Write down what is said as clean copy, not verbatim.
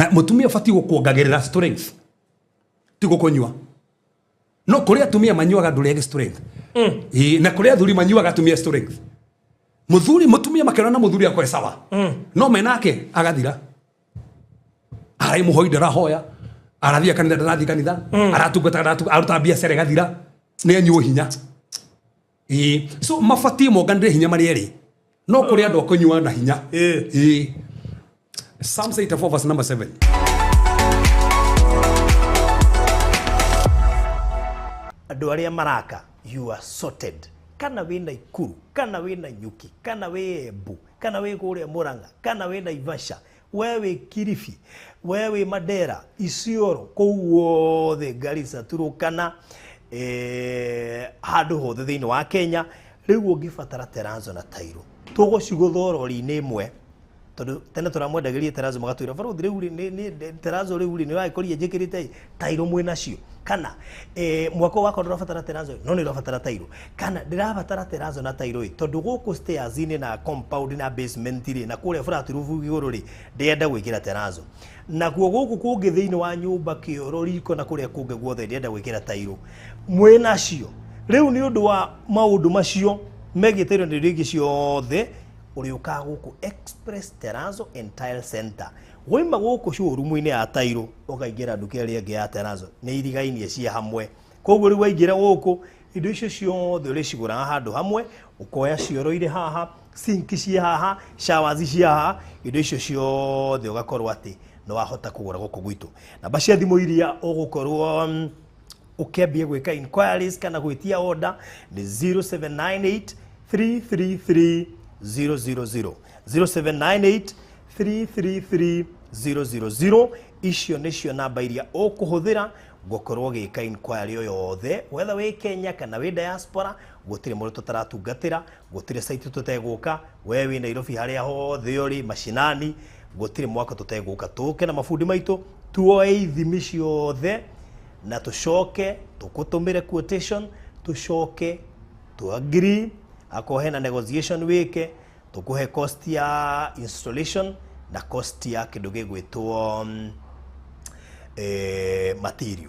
Na mũtumia ũbatiĩ gũkuongagĩrĩra strength, ti gũkũnyua. No kũrĩ atumia manyuaga ndũrĩage strength. Ĩĩ, na kũrĩ athuri manyuaga atumia strength. Mũthuri mũtumia makĩona na mũthuri akwe sawa. No menake agathira. Arai mũhoi ndarahoya, arathiĩ kanitha ndarathiĩ kanitha, aratungata ndaratungata, aruta biacara ĩgathira, nĩ anyuo hinya. Ĩĩ, so mabatiĩ monganĩre hinya marĩ erĩ. No kũrĩ andũ a kũnyua na hinya. Ĩĩ. Psalms 84 verse number 7. Andũ arĩa maraka, you are sorted. Kana wĩ Naikuru, kana wĩ Nanyuki, kana wĩ Embu, kana wĩ kũrĩa Murang'a, kana wĩ Naivasha, we wĩ Kilifi, we wĩ Mandera, Isiolo, kũu guothe Garissa, Turkana, handũ hothe thĩinĩ wa Kenya. Rĩu ũngĩbatara terrazzo na tairo, tũgũcigũtha rori-inĩ ĩmwe. Tondũ tene tũramwendagĩria terrazzo magatwĩra barũthi rĩu rĩ, terrazzo rĩu rĩ, nĩ ũragĩkorire njĩkĩrĩte ĩ, tairo mwĩ nacio. Kana, mwako wakwa ndũrabatara terrazzo no nĩ ũrabatara tairo. Kana ndĩrabatara terrazzo na tairo ĩ, tondũ gũkũ stairs-inĩ na compound na basement rĩ, na kũrĩa flat roof igũrũ rĩ, ndĩrenda gwĩkĩra terrazzo. Nakuo gũkũ kũngĩ thĩinĩ wa nyũmba, kĩoro, riko na kũrĩa kũngĩ guothe ndĩrenda gwĩkĩra tairo. Mwĩ nacio. Rĩu nĩ ũndũ wa maũndũ macio megiĩ tairo na indo ingĩ ciothe, ũrĩũkaga gũkũ Express Terrazzo and Tile Center. Waima gũkũ showroom-inĩ ya tairo, ũkaingĩra nduka ĩrĩa ĩngĩ ya terrazzo, nĩ irigainie ciĩ hamwe. Koguo rĩu waingĩra gũkũ, indo icio ciothe ũrĩcigũraga handũ hamwe, ũkoya cioro irĩ haha, sink ciĩ haha, showers ciĩ haha, indo icio ciothe ũgakorwo atĩ nĩ wahota kũgũra gũkũ gwitũ. Namba cia thimũ iria ũgũkorwo ũkĩambia gwĩka inquiries kana gwĩtia order nĩ 0798 333 000. 0798 333 000. Icio nĩcio namba iria ũkũhũthĩra gũkorwo ũgĩka inquiry o yothe, whether wĩ Kenya kana wĩ diaspora, gũtirĩ mũndũ tũtaratungatĩra, gũtirĩ site tũtegũka, we wĩ Nairobi harĩa hothe ũrĩ, mashinani, gũtirĩ mwaka tũtegũka. Tũke na mabundi maitũ, tuoe ithimi ciothe, na tũcoke tũkũtũmĩre quotation, tũcoke tũ agree, akorwo hena negotiation wĩke, tũkũhe cost ya installation na cost ya kĩndũ gĩgwĩtwo material.